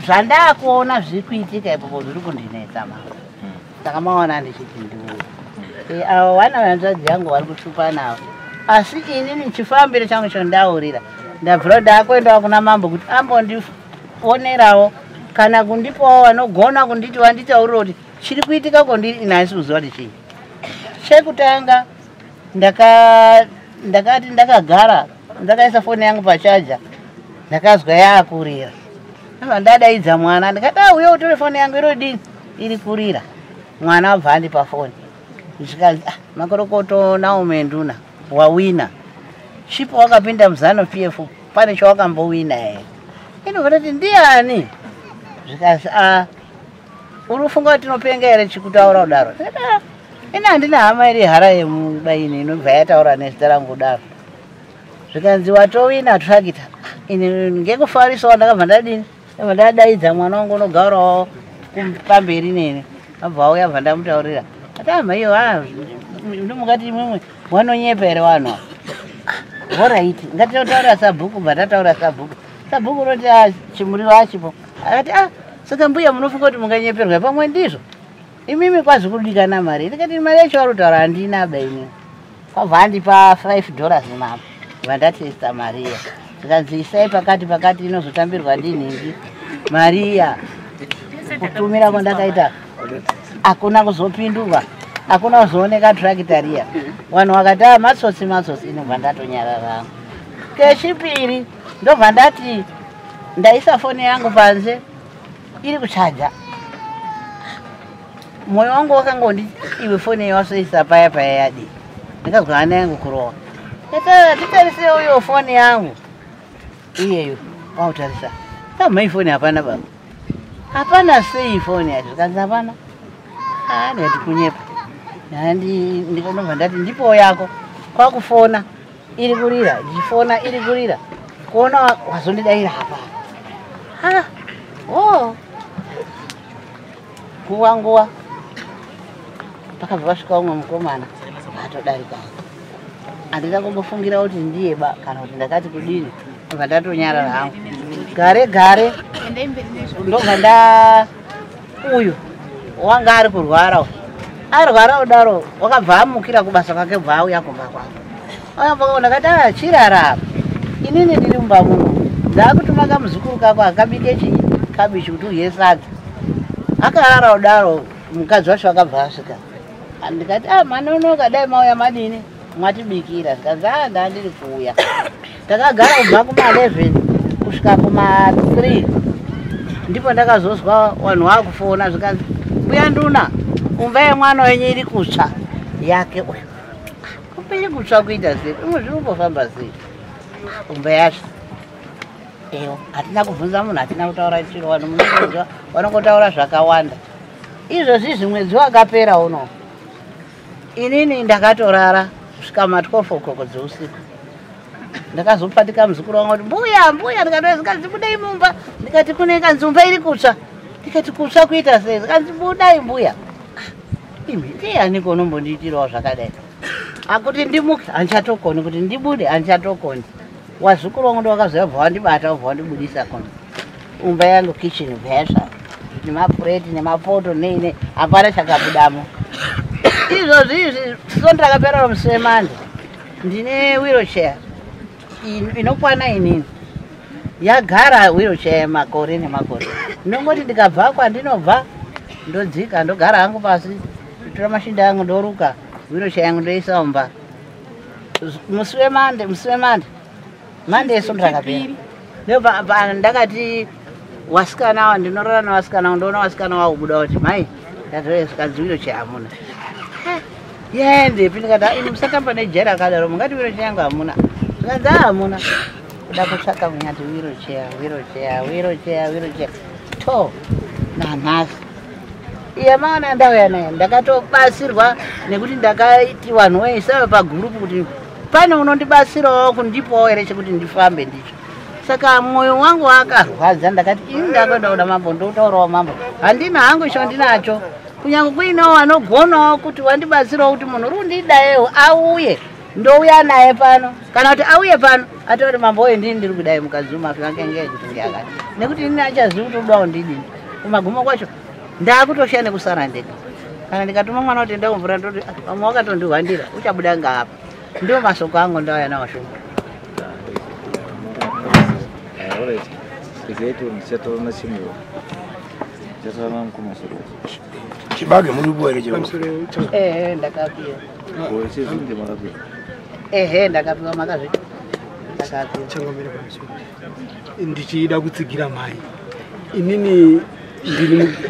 Zvandakuona zviri kuitika ipopo zviri kundinetsa mama. Saka maona ndichiti ndiuye. Avo vana vanzvadzi yangu vari kushupa navo, asi inini chifambiro changu chondaurira ndabvira ndakuendawo kuna mambo kuti ambondionerawo kana kundipawo vanogona kunditi vanditaurira kuti chiri kuitika kondiri ini handisi kuziva kuti chii. Chekutanga ndakati ndakagara ndakaisa foni yangu pachaja, ndakazwa yaakurira. Ndabva ndadaidza mwana ndikati, "Ah, uye utore foni yangu irodini iri kurira." Mwana abva andipa foni, zvikanzi, "Ah, makorokoto Naume Nduna, wawina chipo, wakapinda muZANU PF, pane chawakambowina here?" Inobva ndati, "Ndiani?" Zvikanzi, "A, uri kufunga kuti tinopenga here chikutaura kudaro?" Ndikati, "Ah, ini handina hama iri hara yemubaini inobva yataura nezita rangu kudaro." Zvikanzi, "Watowina tractor." Ini ngekufarisawo ndakabva ndadini, ndabva ndadaidza mwana wangu unogaurawo pamberi neni, abva auya, bva ndamutaurira. Ati, "Ama iyo ndomungati imwimwe wanonyepa here vanhu? Alright, ngatitotaura sabhuku." Bva tataura sabhuku, sabhuku unoti, "Ah, chimuriwo achipo." Akati, "Ah, saka mbuya munofunga kuti munganyeperwa? Pamwe ndizvo imimi kwazi kudikana mari." Ndikati, "Mari yacho vari kutaura handina ba ini." Kwabva andipa $5 mama, vandatesta mariya. Zvikanzi, "Isai pakati pakati, inozotambirwa ndinhingi mariya." Kutumira kwandakaita hakuna kuzopindurwa, hakuna kuzooneka tractor riya. Vanhu vakati, "A, matsotsi, matsotsi." Inobva ndatonyarara. Kechipiri, ndobva ndati ndaisa foni yangu panze iri kuchaja. Mwoyo wangu wakangondi, "Iwe, foni iyi wasoisa paya paya yadii?" Ndikazwa hana yangu kurova. Titarise uyo foni yangu iyeyo, wautarisa kamai, foni hapana baba. Hapana sei foni yacho? Zvikanzi hapana. Ndikati, "Kunyepa." Ndikandobva ndati, "Ndipowo yako." Kwakufona iri kurira, ndichifona iri kurira, kuona wazondidayira hapana. Ha, o nguva nguva pakabva pasvika umwe mukomana atodarika. Handina kumbofungira kuti ndiye ba kana kuti ndakati kudini, ndobva ndatonyarara hangu. Gare gare ndobva nda uyu wanga ari kurwara uyu, arwara kudaro, wakabva amukira kubasa kwake, bva auya kumba kwangu. Auya kumba kwangu, ndakati, "Ah, chirara apa, inini ndiri mumba muno, ndaakutuma kamuzukuru kako akabike chii, kabichi, kuti udye sadza." Akarara kudaro, mukadzi wacho akabva asvika. Ndikati, "A, manonoka, dai mauya madini mwatibikira." Zvikanzi, "A, ndandiri kuuya." Takagara kubva kuma11 kusvika kuma3, ndipo ndakazozwa vanhu vakufona, zvikanzi, "Mbuya Nduna, umba yemwana wenyu iri kutsva yake uyu." Kumba iri kutsva kuita sei? Imwe zviri kumbofamba sei? Umba yatsva ewo, hatina kubvunza munhu, hatina kutaura chiro. Vanhu munongonzwa vanongotaura zvakawanda. Izvozvi mwedzi wakapera uno, inini ndakatorara kusvika ma12 o'clock dzeusiku. Ndakazopatika muzukuru wangu kuti, "Mbuya, mbuya." Ndikati, zikanzi, "Budai mumba." Ndikati, "Kune kanzi umba iri kutsva." Ndikati, "Kutsva kuita sei?" Zikanzi, "Budai mbuya." Imi, ndianiko unombondiitirawo zvakadai? Akuti ndimuke handichatokoni, kuti ndibude handichatokoni. Wazukuru wangu ndo wakazoya, bva wandibata, bva wandibudisa kona. Umba yangu, kitchen, bva yatsva nemapureti nemapoto neine, hapana chakabudamo. Izvozvi izvi svondo rakapera musi weMonday, ndine wheelchair inokwana inini, yagara wheelchair makore nemakore. Ndinongoti ndikabva kwandinobva, ndodzika, ndogara hangu pasi, ndotora mashinda angu, ndoruka wheelchair yangu, ndoisa mumba. Musi weMonday, musi weMonday, Monday yesondo rakapera, ndobva ndakati wasikana wa ndinorara nevasikana, ndoona vasikana wakubuda kuti, "Mai, ndatozikanzi wheelchair hamuna, yaendepi?" Ndikati, "Ah, ini musatamba nejera akadaro, mungati wheelchair yangu hamuna?" Zvikanzi, "A, hamuna." Kuda kutsvaka kunyati wheelchair, wheelchair, wheelchair, wheelchair to nanhasi iye maona ndauya naye. Ndakatobatsirwa nekuti ndakaiti vanhu weisave pagurupu kuti pane unondibatsirawo kundipawo here chekuti ndifambe ndicho. Saka mwoyo wangu wakarwadza. Ndakati, "Ini ndakuenda kuda mambo, ndotaurawo mambo, handina hangu icho ndinacho. Kunyange kuinewo vanogonawo kuti wandibatsirawo kuti munhu uri kundidayewo auye." Ndouya naye pano kana kuti auye pano atori mambo oye ndini ndiri kudai mukadzi umafi kuti ngeakati nekuti inini achazivi kuti udawo ndidini. Kumagumo kwacho ndaakutoshiya nekusara ndega. Kana ndikatuma mwana kuti enda kumvura ndoti vamwe vakatondihwandira uchabuda ngaapa. Ndiwo masoko angu ndauya nawo Shumba. Alright. Regai ndichataura nachimiro. Ndichataura namukoma Shiroti. Chibage muri kupiwa here chero? Ehe, ndakapiwa. Chezvinge makapiwa. Ehe, ndakapiwa makazvita. Ndakapiwa. Changamire, pamusoro, ndichida kutsigira mai. Inini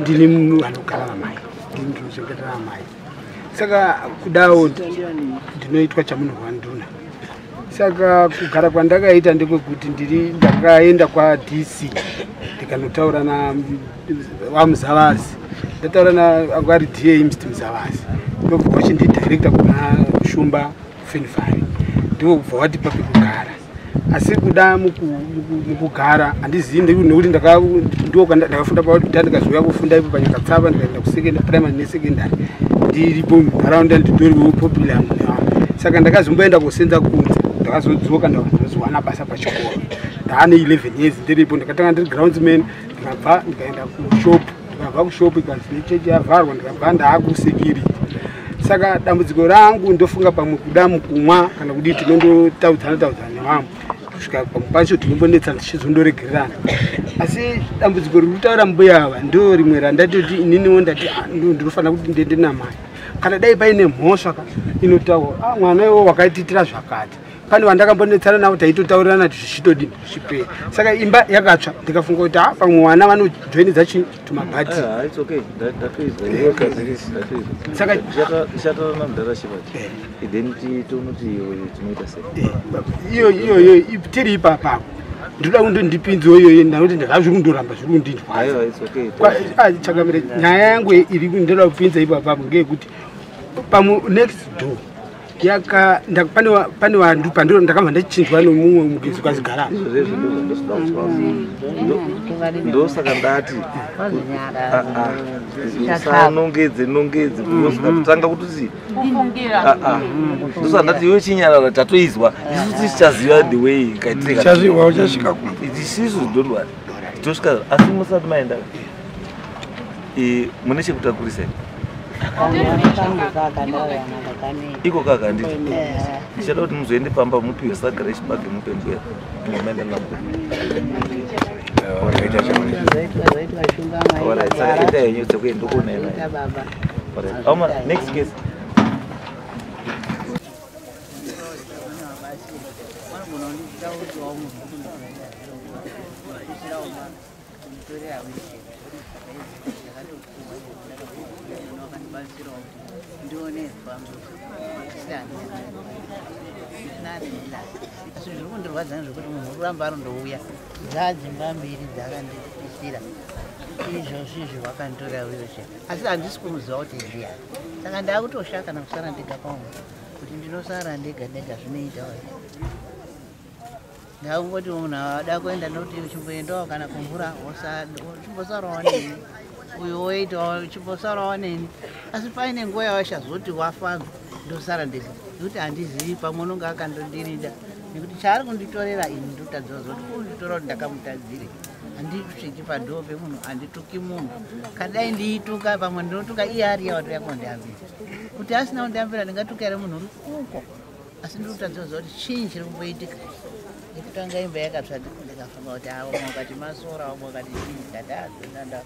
ndini vanogara namai, ndini ndinochengetera namai, saka kudawo ndinoitwa chamunhu wanduna. Saka kugara kwandakaita ndekwekuti ndiri ndakaenda kwaDC ndikanotaura na vaMuzavazi. Ndataura na ari DA Mr Muzavazi, ndobva vachindidirecta kuna Shumba Fenifari, ndivo kubva watipa pekugara. Asi kuda mukugara handizivi, nekuti ndakafunda pakuti ndikazouya kufunda ipo paNyakatsava, ndikaenda kusekondary, primary nesecondary, ndiripo munharaunda, nditoriwo popular munhu. Saka ndakazomboenda kusenza kunze, ndakazodzoka, ndakazowana basa pachikoro. Ndaane 11 years ndiripo. Ndakatanga ndiri groundsman, ndikabva ndikaenda kushop, ndikabva kushop ikanzi nechechi yavharwa, ndikabva ndaakusecurity. Saka dambudziko rangu ndofunga pamwe kuda mukumwa kana kudii, tinondotaudzana taudzana nevamwe kusvika pamwe pacho tinombonetsana, tichizondoregererana. Asi dambudziko riri kutaura mbuya ava ndo rimwe randatoti ininiwo ndati, "Ah, ndinofanira kuti ndiende namai." Kana dai paine mhosva ka inotaurwa, "Ah, mwana iwo wakaititira zvakati." Pane vandakambonetsana navo, taitotaurirana kuti zvichitodini, zvichipera. Saka imba yakatsva, ndikafunga kuti, "Ah, pamwe vana vanojoinidza chi tumabhati." Ah, it's okay. Ndatoizwa. Ndatoizwa. Ndichataura namudhara Shivati. Then tionoti iwe tinoita sei. Iyo iyoyo tiri ipapapo, ndoda kundondipinzewo iyoyo, ndakuti ndazviri kundoramba zviri kundindwa. Aiwa, it's okay. Chakamire, nyaya yangu iri ndoda kupinza ipapapo ngeyekuti pamwe next door yaka pane vanhu pandiro ndakabva ndachinjwa nomumwe mugezi kwazigara. Izvozvo ndizvo ndosida kuzwa. Ndosaka ndati Wazinyara. usanongedze nongedze because ukatotanga kutoti Kufungira. Ah, ah. Ndosaka ndati iwe chinyarara, tatoizwa isusu, tichichaziva the way ikaitika. Uchasvika, uchasvika kumba. Isisu, don't worry, tosvika. Asi musati maenda, mune chekutakurisa here? Kangu kakandauya nako. Iko kaka handiti? Ndichada kuti muzoende pamba mupiwe saga rechibage, mupe mbuya, maenda nambuya. Zoitwa Shumba. Alright, saka enda henyu dzekuenda kuona. Ita baba. Alright. Auma, next case. Ndione asi zviri kundirwadza ngezvekuti munhu uri kuramba arondouya dzadzimba mbiri dzakandipisira izvozvi izvi, wakanditorera wheelchair, asi handisi kumuziva kuti ndiyani. Saka ndaakutosha kana kusara ndega pamwe kuti ndinosara ndega ndega zvinoita here? Ndakungoti munhu ada kuenda ndoti chimboendawo kana kumvura, chimbosarawo neni, uyu woitawo chimbosarawo neni. Asi paine nguva yawachazoti wafa, ndosara ndega nekuti handizivi, pamwe unonge akandondirida nekuti chaari kunditorera ini ndotadza zoti kunditora kuti ndakamutadzire. Handisviki padhoo pemunhu, handituki munhu. Kadai ndiituka, pamwe ndinotuka iye ari yawatouya kondiambira. Kuti asina kundiambira, ndingatuka here munhu uri kuko? Asi ndiri kutadza kuziva kuti chii chiri kumboitika. Nekutanga imba yakatsva, ndikafunga kuti avo wakati masora, vamwe wakati chii, ndikati azvinanda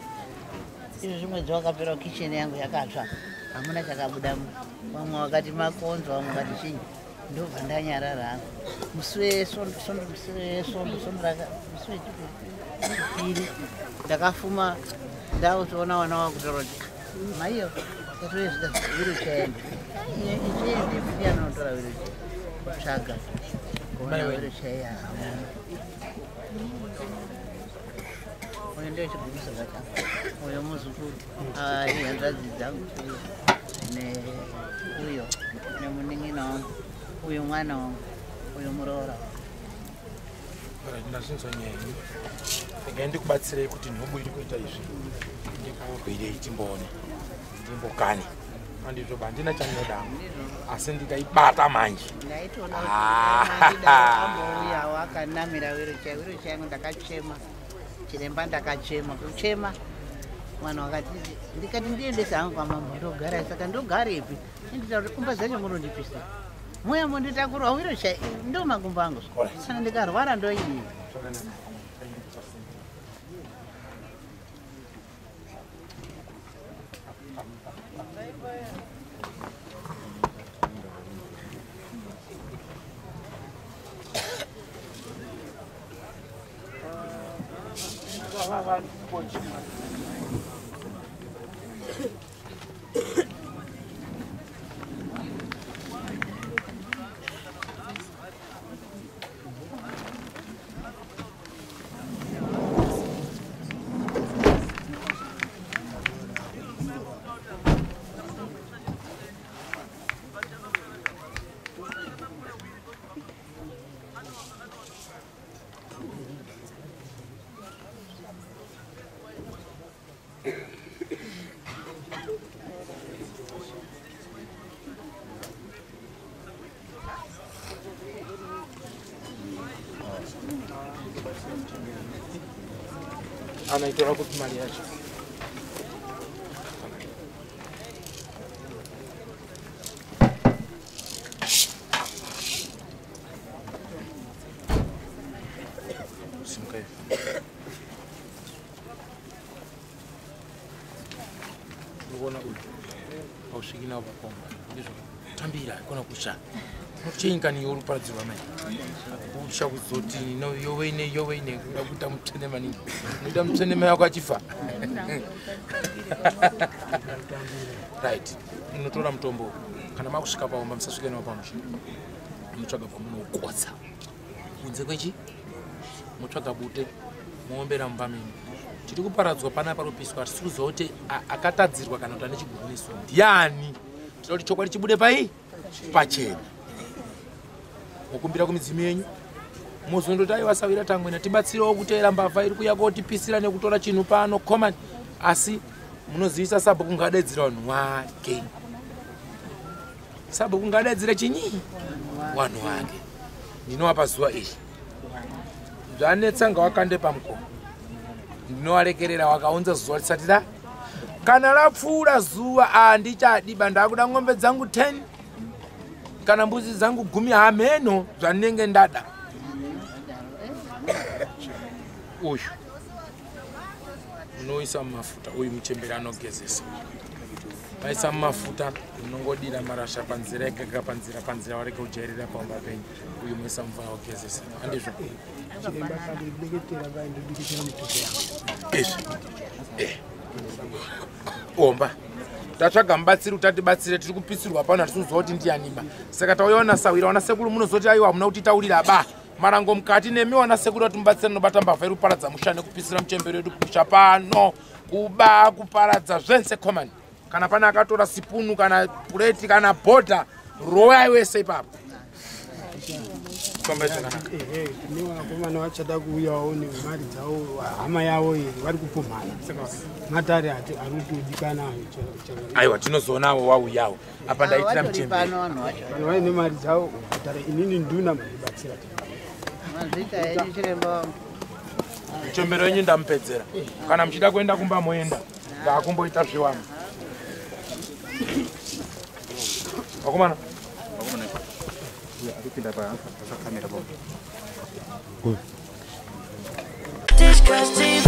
izvo. Mwedzi wakapera kicheni yangu yakatsva, hamuna chakabudamo. Vamwe vakati makonzo, vamwe vakati chii, ndobva ndanyarara hangu. Musi wesondo, musi wesondo, sondo musi wechipiri ndakafuma ndakutoona vana vakutora kuti maiyo yatoezvika wheelchair ichiende ndiani unotora wheelchair, kutsvaga kuona wheelchair hamuna. Uyu ndiyo chigumiso changu, uyo muzukuru, ihanzvadzi dzangu, uyo neuyo nemunin'ina wangu, uyu mwana wangu, uyu muroora wangu. Alright, ndazvinzwa nyaya yenyu. Regai ndikubatsirei kuti nhubu iri kuita izvi, ndikubhirei timboone, ndimbokane. Andizvo bandina chandinoda asi ndikaibata manje. Ndaitoona kuti ambouyawo akanamira wheelchair, wheelchair yangu ndakachema. Chiremba ndakachema, kuchema. Vanhu vakati ndikati ndiendese hangu kwamambo ndogara, saka ndogarepi? Nditaura kuti kumba dzacho munondipisa. Muya munditakura wheelchair ndo makumbo angu. Saka ndikarwara ndoidii? Anaitora kupi mari yacho? Simuka hivi. Unoona uyu hausviki nawo pakomba. Ndizvo tambira ikona kusha. Nokucheinkani yoruparadzirwa mai. Kusha kuzoti yoweine yoweine kuda kuita mutsvene maningi. Unoita mutsvene mai wako achifa. Right. Unotora mutombo. Kana makusvika paomba musasvike nawo pamusha. Munotsvaga pamunokotsa. Kunze kwechi mutsvaga bute muombera mumba menyu. Tiri kuparadzwa panapa panopiswa hatisi kuziva kuti akatadzirwa kana kuti ane chiguruniso ndiani. Tinoda kuti chokwadi chibude pai pachena. Mokumbira kumidzimu yenyu mozondoti aiwa sawira tangwena tibatsirewo kuteera mbavha iri kuuya kotipisira nekutora chinhu pano command. Asi munozivisa sabhuku ngadaidzira vanhu wake. Sabhuku ngadaidzira chinyi vanhu wake. Ndinovapa zuva iri. Zvanetsa ngawakande pamukoma. Ndinowarekerera wakaunza zuva risati ra. Kana rapfuura zuva handichadiba ndakuda ng'ombe dzangu 10 kana mbuzi dzangu 10 hameno zvandinenge ndada. Uyu unoisa mumafuta, uyu muchembere anogezesa. Maisa mumafuta unongodira marasha panzira ega panzira panzira warege kujairira paumba penyu. Uyu muisa mvura wogezesa. Handizvo? Izvi. Omba. Tatsvaga mubatsiri kuti atibatsire, tiri kupisirwa pano hatisi kuziva kuti ndiani ba. Saka tauya nasawira wana sekuru munozoti aiwa hamuna kutitaurira ba. Marango mukati nemi wana sekuru kuti mubatsire nobata mbavha iri kuparadza musha nekupisira muchembere wedu musha pano. Kuba kuparadza zvense command. Kana pane akatora sipunu kana pureti kana bhodha rowai wese ipapo. Fambai zvakanaka. Kune vakomana vachada kuuyawo nemari dzavo, hama yavo iyi vari kupumhana. Saka matare ari kutodikana. Aiwa tinozoonawo wauyawo. Apa ndaitira muchembere. Vanhu vaine mari dzavo bhadhara, inini nduna mandibatsira. Mazvita henyu chiremba wangu. Muchembere wenyu ndamupedzera. Kana muchida kuenda kumba moenda. Ndakumboita zviwano. Vakomana. Disgusting.